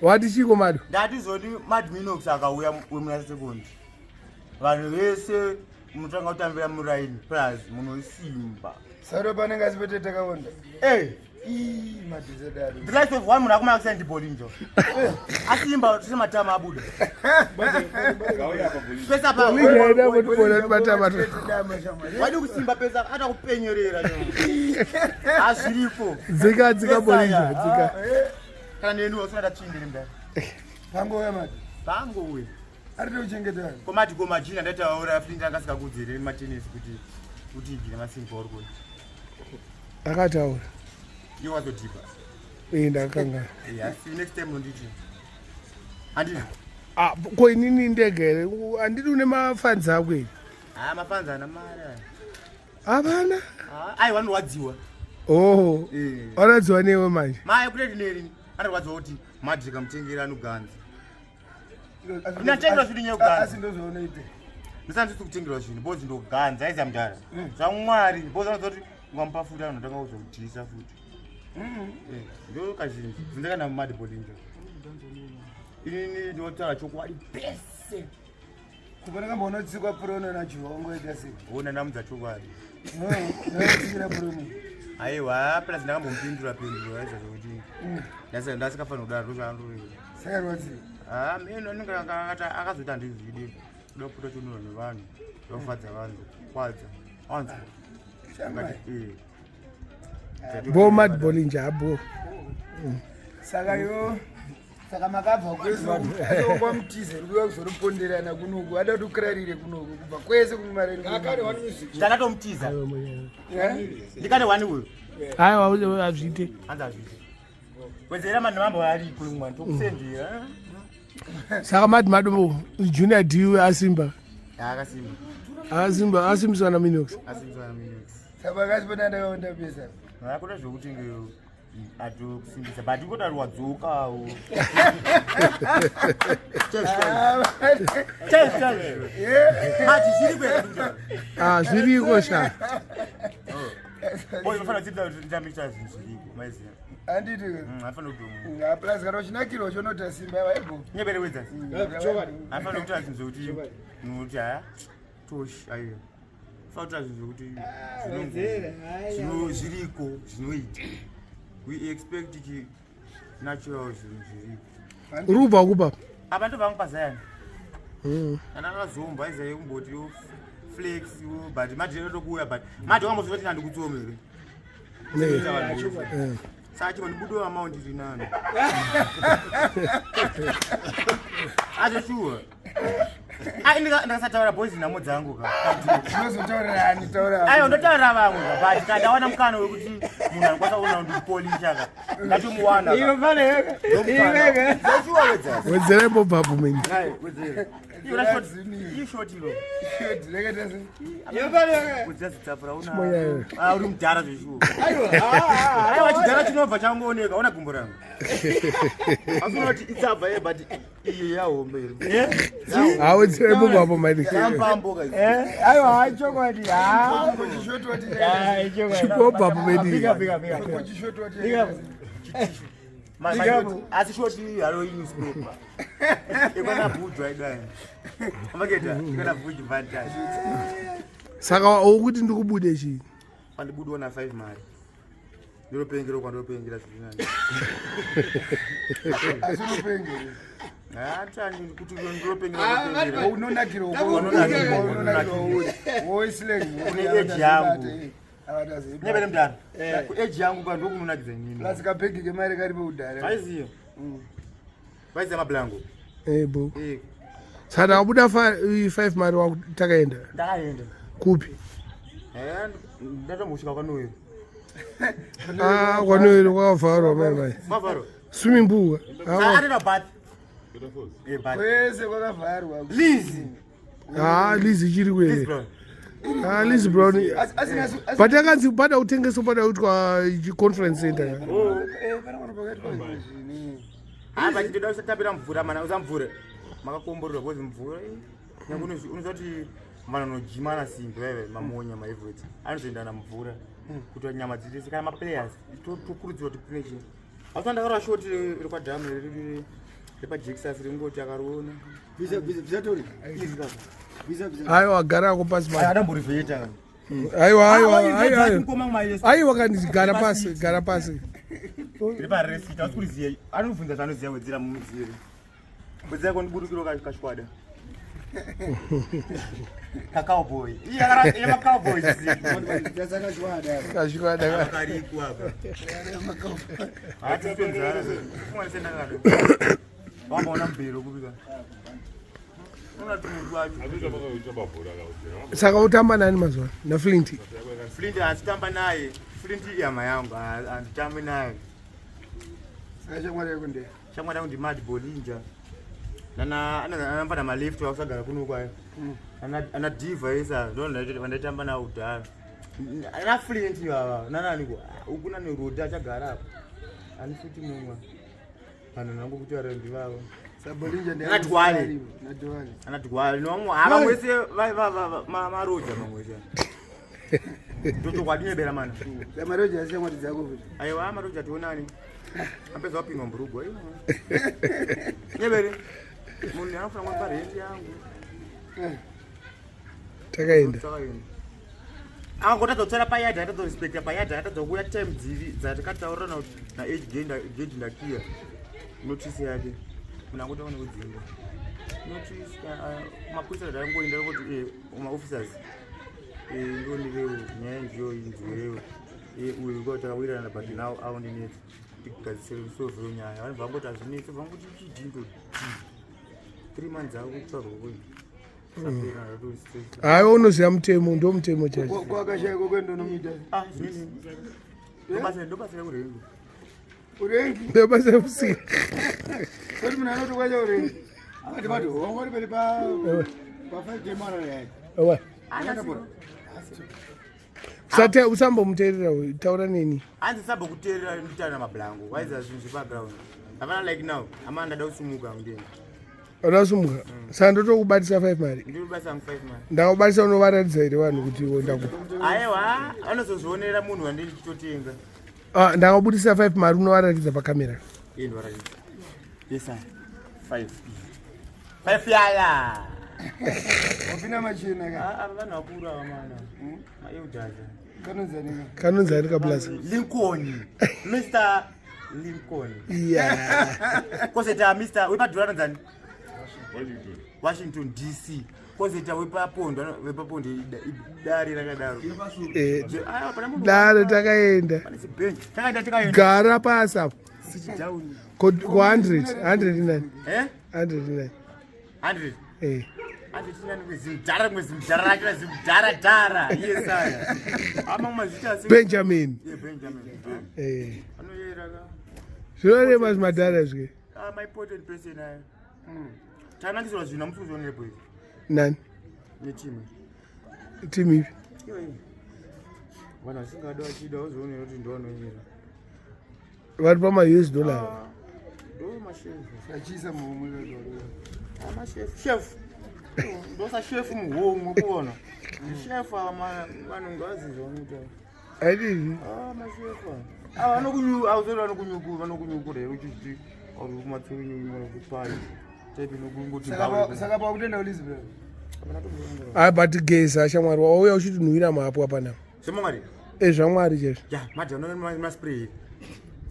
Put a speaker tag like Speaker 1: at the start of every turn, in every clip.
Speaker 1: Wati chiko madu?
Speaker 2: Ndati zoti Mad Minox akauya wemuna second. Vanhu vese munotanga kutambira muraini plus munosimba.
Speaker 3: Saro panenge asipete takaonda.
Speaker 2: Eh.
Speaker 3: Ii madhize daro.
Speaker 2: The life of one munhu akumana kusaindi bolinjo. Asimba tese matama abuda. Pesa pa.
Speaker 1: Bolinjo aida kuti bona matama.
Speaker 2: Wadi kusimba pesa ata kupenyerera. Azviripo.
Speaker 1: Dzika dzika bolinjo dzika.
Speaker 2: Kana neni usina ndatsvindire mdara.
Speaker 3: Pangouya mati.
Speaker 2: Pangouya.
Speaker 3: Ari kuchengeta.
Speaker 2: Komati komajina ndataura flint angasikakudzere matennis kuti kuti igire masimba uri kuona.
Speaker 1: Akataura.
Speaker 2: Iwe wazodhipa.
Speaker 1: Eh ndakanga.
Speaker 2: Yeah, see you next time nonditi. Handina.
Speaker 1: Ah, ko inini ndega here? Handidi une mafanzi ako here?
Speaker 2: Ah, mafanzi ana mari.
Speaker 1: Havana.
Speaker 2: Ah, aiwa anorwadziwa.
Speaker 1: Oh.
Speaker 2: Eh.
Speaker 1: Anorwadziwa newe manje.
Speaker 2: Mai kudeti neri anorwadziwa kuti madhika mutengera anoganza. Ndinatengerwa zvinhu nyaya
Speaker 3: Asi ndozvaunoita.
Speaker 2: Ndisati ndisi kutengerwa zvinhu because ndoganza aiza mudhara. Zvamwari because anoziva kuti ungamupa futi anotanga kuzokudhisa futi. Eh, ndo kazhinji. Zinza kana mad bolinjo. Inini ndinotaura chokwadi pese.
Speaker 3: Kupana kamba unotsikwa prono nacho wangoita sei?
Speaker 2: Ona ndamudza chokwadi.
Speaker 3: Unotsikira prono.
Speaker 2: Aiwa, plus ndakambomupindura pindura aiza zvekuti ndasikafanira kudaro ndozvaandoreva.
Speaker 3: Saka rwadziwa.
Speaker 2: Ah, meno anenge akazoti handizvidi. Ndopota chonora nevanhu, ndofadza vanhu, kwadza. Anzwa.
Speaker 3: Shamwari.
Speaker 2: Eh.
Speaker 1: Bo mad bolinja abo.
Speaker 3: Saka yo saka makabva kwese kwamutize rikuya kuzoriponderana kunoku ada kuti ukirarire kunoku kubva kwese kumareni.
Speaker 2: Ndakatomutiza. Ndikane wani uyo.
Speaker 1: Aiwa azviite.
Speaker 2: Hanzi azviite. Wedzera mani mambo ariko imwe ndokusendera.
Speaker 1: Saka mad madu junior D asimba.
Speaker 2: Akasimba.
Speaker 1: Asimba asimbiswa na Minox.
Speaker 2: Asimbiswa na Minox.
Speaker 3: Saka vakasipona ndakaonda pesa.
Speaker 2: Hakuda zvekuti nge atokusimbisa but ikoda wadzokawo. Mati zviri kwega.
Speaker 1: Ah, zviriko sha.
Speaker 2: Boy unofanira kudzidza kuti ndamita zvinhu zviriko maiziva.
Speaker 3: Handiti.
Speaker 2: Hafana kuti
Speaker 3: Plus kana uchinakirwa uchionota simba waibo.
Speaker 2: nyebere wedza. Hafana kuti zvinhu zvekuti nokuti haya tosh aiyo. Fana kuti zvinhu zvekuti zvino zviriko zvinoita. We expect chi natural zvinhu zviriko.
Speaker 1: Uri kubva kupa.
Speaker 2: Apa ndobva vangu pazayani. Kana akazomba aiziva yekumboti yo flex yo but manje inotokuuya but manje wakambozviva kuti handikutsome here.
Speaker 1: Eh.
Speaker 2: Saka chimwe ndibudo amount iri nani. Acho sure. Ai ndikasataura boys nhamo dzangu ka.
Speaker 3: Unozotaurira ani taura.
Speaker 2: Aiwa ndotaurira vamwe ka but kana ndawana mukana wekuti munhu anokwanisa kuona kuti ndipolisha ka. Ndatomuwana.
Speaker 3: Iwe pale wega. Iwe wega.
Speaker 2: Sure wedza.
Speaker 1: Wedzera imbobvapo mini.
Speaker 2: Hai wedzera. Iwe short. Iwe short iro.
Speaker 3: Ndakaita sei?
Speaker 2: Iwe pale wega. Wedzera zitsapura una.
Speaker 1: Moya iwe.
Speaker 2: Ah uri mudhara zveshuwa.
Speaker 3: Aiwa. Ah,
Speaker 2: Aiwa chidhara chinobva changooneka ona gumbo rangu. Asi unoti itsabva ye but iye yahombe iri.
Speaker 1: Ah, wedzera imbobvapo mani.
Speaker 2: Yambambo ka.
Speaker 3: Eh, aiwa hai chokwadi. Ah. Ah, chokwadi.
Speaker 1: Chimbobvapo mani.
Speaker 3: Big up, big up, big up. Big up.
Speaker 2: Asi shoti halo newspaper. Ikwana bhujwa idai. Maketa ikwana bhuji fantastic.
Speaker 1: Saka ukuti ndikubude chii?
Speaker 2: Pandibudiwa na 5 mari. Ndinopengera kwandopengera zviri nani.
Speaker 3: Asi unopengera.
Speaker 2: Hatani kuti ndinopengera ndinopengera.
Speaker 3: Unonakirwa
Speaker 2: Unonakirwa,
Speaker 3: unonakirwa uri. Woislang.
Speaker 2: Une age yangu. Nyebere mdara. Ku age yangu ka ndokunonakidza inini.
Speaker 3: Plus kabhegi kemari karipo kudhara.
Speaker 2: Aiziyo. Vaiziya mablango.
Speaker 1: Eh bo.
Speaker 2: Eh,
Speaker 1: Saka ndakabuda 5 mari wangu takaenda.
Speaker 2: ndakaenda.
Speaker 1: Kupi?
Speaker 2: Eh, ndatombosvika kwanoyo.
Speaker 1: Ah, kwanoero kwakavharwa mai mai.
Speaker 2: Mavharo.
Speaker 1: Swimming pool. Ah,
Speaker 2: Arina bath. Eh, bath.
Speaker 3: Kwese kwakavharwa.
Speaker 2: Liz.
Speaker 1: ah, Liz ichiri
Speaker 2: Liz
Speaker 1: kuere.
Speaker 2: Brown.
Speaker 1: Ah, Liz Brown.
Speaker 3: Asi nasu
Speaker 1: But yakanzi pada kutengeswa pada kuitwa conference center.
Speaker 3: eh pana kana pakati pazvini.
Speaker 2: Ah, but ndoda kusatapira mvura mana usamvura. Makakomborerwa because mvura. eh, Nyange unoziva kuti vanhu vanojima na simbi vaive mamonya maivoti anozoenda na mvura kuti nyama dziite kana maplayers tokurudzirwa kuti pune chii. Asi ndakarwa shoti rekwadhamu Repajekisasi ringoti akariona.
Speaker 3: Bvisa bvisa bvisa tori. Bvisa bvisa.
Speaker 1: Aiwa gara ako pasi pasi.
Speaker 2: Adamborivheta.
Speaker 1: Aiwa aiwa aiwa. Aiwa kani gara pasi gara pasi.
Speaker 2: Reparesita asi kuriziya anobvunza zvaanoziya wedzera mumudziri. Wedzera kondiburukiro kashwada. Kakawboy. Iye akara yema cowboys.
Speaker 3: Tasakashwada.
Speaker 1: Kashwada.
Speaker 2: Akarikwa apa. Hatipenzana. Kumwe sendakado. Wambaona mbero kubika.
Speaker 1: Saka utamba nani mazuva naFlint?
Speaker 2: Flint handitamba naye. Flint ihama yangu, handitambi naye.
Speaker 3: Saka shamwari yako ndiye.
Speaker 2: Shamwari yangu ndimad Bolinja. Nana anamfana maleft wakusagara kuno kwayo. Ana diva isa ndo vandaitamba nawo kudhara. Ana Flint ivava nanani ko ukuna neroad achagara apa. Ani futi mumwe. Vanhu nangu kuti vari ndivavo.
Speaker 3: Sabolinja ndiye.
Speaker 2: Ana Dwale.
Speaker 3: Na Dwale.
Speaker 2: Ana Dwale nomwe ava mwese maroja mamwe ese. Ndochokwadi nyebera mana.
Speaker 3: Samaroja asi shamwari dzako futi.
Speaker 2: Aiwa maroja tionani. Apedza wapinwa mburugwa aiwa. Nyebere. Munhu anofanira kupa rent yangu.
Speaker 1: Takaenda.
Speaker 2: Takaenda. Akangotadza kutsara payadhi akatadza kurespekta payadhi akatadza kuuya time dziri dzatakataurira na age gate ndakiya notice yake munhu angotanga nekudzinga notice mapurisa zvaangoenda kuti maofficers ndonirewo nyaya ndiyo inzwirewo uyu kwa takawirirana but now aundinetsa tigadzisire solve nyaya vanhu vangoti hazvinetsi vangoti chidhindo 3 months akutsvarwa kwe
Speaker 1: Aiwa unoziva mutemo ndo mutemo chacho.
Speaker 3: Kwakashayiko kwendo nomuita.
Speaker 2: Ah, zvinini. Ndobasa rekurengi.
Speaker 3: Urengi.
Speaker 1: Ndo basa rekusika.
Speaker 3: Kuti munhu anoti kwacha urengi. Akati bati wangori peri pa pa 5 day mara yake.
Speaker 1: Aiwa. Usate usambomuteerera uyu taura neni.
Speaker 2: Hanzi sabho kuteerera nditaura mablango. Waiza zvinhu zvebackground. Hapana like now. Ama ndada kusumuka ndini.
Speaker 1: Unasumuka. Saka ndotokubatisa 5 mari.
Speaker 2: Ndiri basa yangu 5 man.
Speaker 1: Ndakakubatisa unovaratidza here vanhu kuti iwe ndaku.
Speaker 2: Aiwa, anozozvionera munhu wandiri chitotenga.
Speaker 1: Ah, ndakabudisa 5 mari unovaratidza pakamera.
Speaker 2: Iye ndovaratidza. Yes sir. 5. 5 yala.
Speaker 3: Wapinda machena ka.
Speaker 2: Ah, ava vanhu vakuru ava mana. Maelders.
Speaker 3: Kanonzi ani ka.
Speaker 1: Kanonzi ari kaplaza.
Speaker 2: Lincoln. Mr. Lincoln.
Speaker 1: Yeah.
Speaker 2: Kozoita Mr. wepadhura anonzani? Washington DC. Kozoita wepapondo, wepapondo dare rakadaro. Aiwa, pana munhu.
Speaker 1: Dare takaenda.
Speaker 2: Pane chibench. Takaenda takaenda.
Speaker 1: Gara pasi apo.
Speaker 2: Sit down.
Speaker 1: Ko 100, 109.
Speaker 2: Eh?
Speaker 1: 109.
Speaker 2: 100.
Speaker 1: Eh.
Speaker 2: 109 kwezimudhara kwezimudhara racho zimudhara dhara. Yes aya. Ama mazita asi.
Speaker 1: Benjamin.
Speaker 2: Yeah, Benjamin.
Speaker 1: Eh.
Speaker 2: Anoyera ka.
Speaker 1: Zvinorema zvimadhara zve.
Speaker 2: Ah, my important person aya. Tanakisirwa zvinhu hamusi kuzvionerepo izvi.
Speaker 1: Nani?
Speaker 2: Nechimwe.
Speaker 1: Timu ipi?
Speaker 2: Iwe. Vanhu vasingadi vachida vazvionera kuti ndovanoyera.
Speaker 1: Vari pama US dollar.
Speaker 2: Ndo mashefu.
Speaker 3: Achiisa muhomwe kadoro.
Speaker 2: Amashefu. Chef. Ndosa chef muhomwe kuona. Chef ava vanhu ngazi zvavanoita.
Speaker 1: Aidini?
Speaker 2: Ah, mashefu. Ava vanokunyu avazori vanokunyukura vanokunyukura here uchiti uri kumatsurunyukura kupai. Type inokungoti
Speaker 3: Saka pakutenda ulizi bro.
Speaker 1: Ah, but geza shamwari wauya uchitinhuwira mapo apana.
Speaker 2: Semwari.
Speaker 1: Eh, zvamwari chaizvo.
Speaker 2: Ya, madha unoona maspray.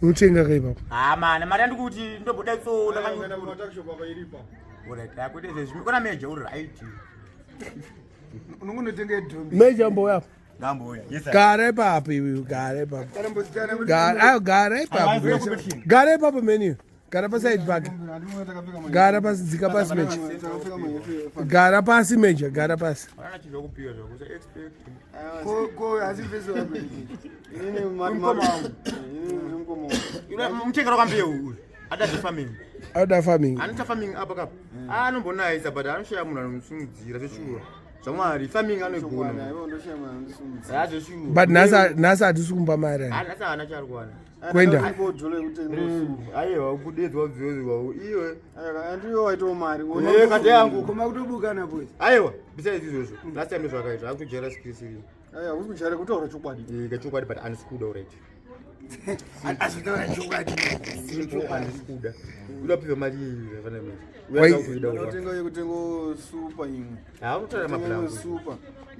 Speaker 1: Unotenga kai ipapo.
Speaker 2: Ah, mana mari andikuti ndobuda tso ndakanyukura. Alright, akwete izvezvi. Kona meja uri right.
Speaker 3: Unongonotenga dhombi.
Speaker 1: Meja mbouya apo.
Speaker 2: Ngamboya. Yes sir.
Speaker 1: Gara ipapo iwe, gara ipapo.
Speaker 3: Kana mbozitana kuti
Speaker 1: Gara, ayo gara ipapo. Gara ipapo meni. Gara paside pake. Gara pasi, dzika pasi meja. Gara pasi meja, gara pasi.
Speaker 2: Vana chizwa kupiwa zvako, usa expect.
Speaker 3: Ko ko asi mfesi wako.
Speaker 2: Mutengero kwambiye uyu. Ada zvefarming.
Speaker 1: Ada farming.
Speaker 2: Anoita farming apa kapa. Anombonayisa but anoshaya munhu anomusimudzira zveshuwa. Zvamwari farming anoigona. Ah, zveshuwa.
Speaker 1: But nhasi hatisi kumba mari.
Speaker 2: Ah, nhasi haana chaari kuwana.
Speaker 1: Kuenda.
Speaker 2: Aiwa kudedzwa kudzozwa iwe.
Speaker 3: Andiyo
Speaker 2: kati yangu.
Speaker 3: Koma kutobukana boys.
Speaker 2: Aiwa, besides izvozvo. Last time ndozvakaita, akutojaira skills iri.
Speaker 3: Aya, usi kuchara kutaura chokwadi.
Speaker 2: Kachokwadi but andisi kuda already.
Speaker 3: Azotaura chokwadi.
Speaker 2: Simple handisi kuda. Uda kupiwa mari iyi zvafana manje.
Speaker 1: Wai-
Speaker 2: Uya kuida kuda.
Speaker 4: Unotenga yekutenga super imwe.
Speaker 2: Hautaura
Speaker 4: Kutenga imwe
Speaker 2: mablango.
Speaker 4: super.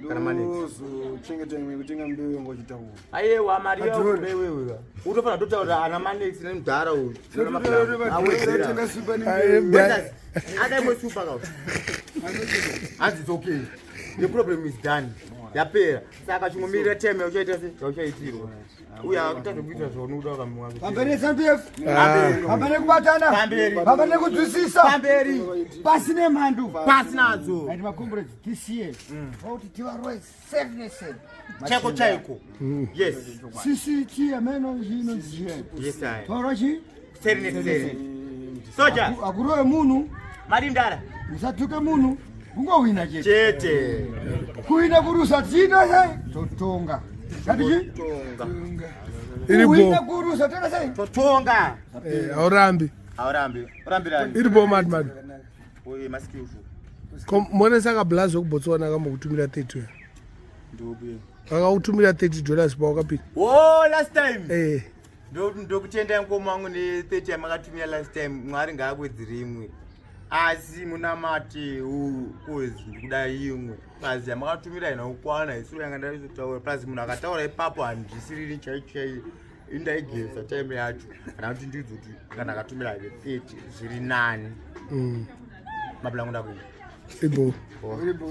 Speaker 2: Kana manex.
Speaker 4: Ndozochengeta imwe kutenga mbeu yangu achitaura.
Speaker 2: Aiwa mari
Speaker 3: Madhuri.
Speaker 2: wewewe. Utofanira kutotaura ana manex nemudhara uyu. Ana mablango. Awedzera.
Speaker 3: Unotenga super
Speaker 1: Ai,
Speaker 3: nembeu.
Speaker 2: Ada imwe super ka. Hanzi it's okay. The problem is done. Yapera. Saka chimbomirira time yauchaita se yauchaitirwa. Uya akutadza kuita zvaunoda ukamwa.
Speaker 3: Pamberi neZANU-PF.
Speaker 1: Ah.
Speaker 3: Pamberi nekubatana.
Speaker 2: Pamberi.
Speaker 3: Pamberi nekunzwisisa.
Speaker 2: Pamberi.
Speaker 3: Pasi nemhandu.
Speaker 2: Pasi nadzo.
Speaker 3: And makomrades this year. Vakuti tivarove 7 ne7.
Speaker 2: Chaiko chaiko. Yes.
Speaker 3: CCT ameno zvino zviye.
Speaker 2: Yes I.
Speaker 3: Taura chi?
Speaker 2: Seri neseri. Soja.
Speaker 3: Akurove munhu,
Speaker 2: Mari mdara.
Speaker 3: usatuke munhu, kungowina chete.
Speaker 2: Chete.
Speaker 3: Kuwina kurusa tiita sei? Totonga. Ngati chi?
Speaker 2: Tonga.
Speaker 1: Iri
Speaker 3: Kuwina
Speaker 1: bo.
Speaker 3: kurusa toita sei?
Speaker 2: Totonga.
Speaker 1: Eh, haurambi.
Speaker 2: Haurambi. Urambirani.
Speaker 1: Iri bo mad mad.
Speaker 2: Oye maskillful.
Speaker 1: Monesa kablazi wekuBotswana akambokutumira 30 uya.
Speaker 4: Ndobuye.
Speaker 1: Akakutumira 30 dollars pawakapinda.
Speaker 2: Oh, last time.
Speaker 1: Eh.
Speaker 2: Ndokutenda mukoma wangu ne30 yamakatumira last time. Mwari ngaakwedzere imwe. Asi munamate kozi ndikuda imwe. Plus yamakatumira ina kukwana isu yanga ndaizotaura. Plus munhu akataura ipapo handisiriri chaicho chaiyo. Indaigesa time yacho. Kana kuti ndizoti kana akatumira 30 zviri nani. Mablangu ndakuenda.
Speaker 1: Ibo.
Speaker 3: Uri bo.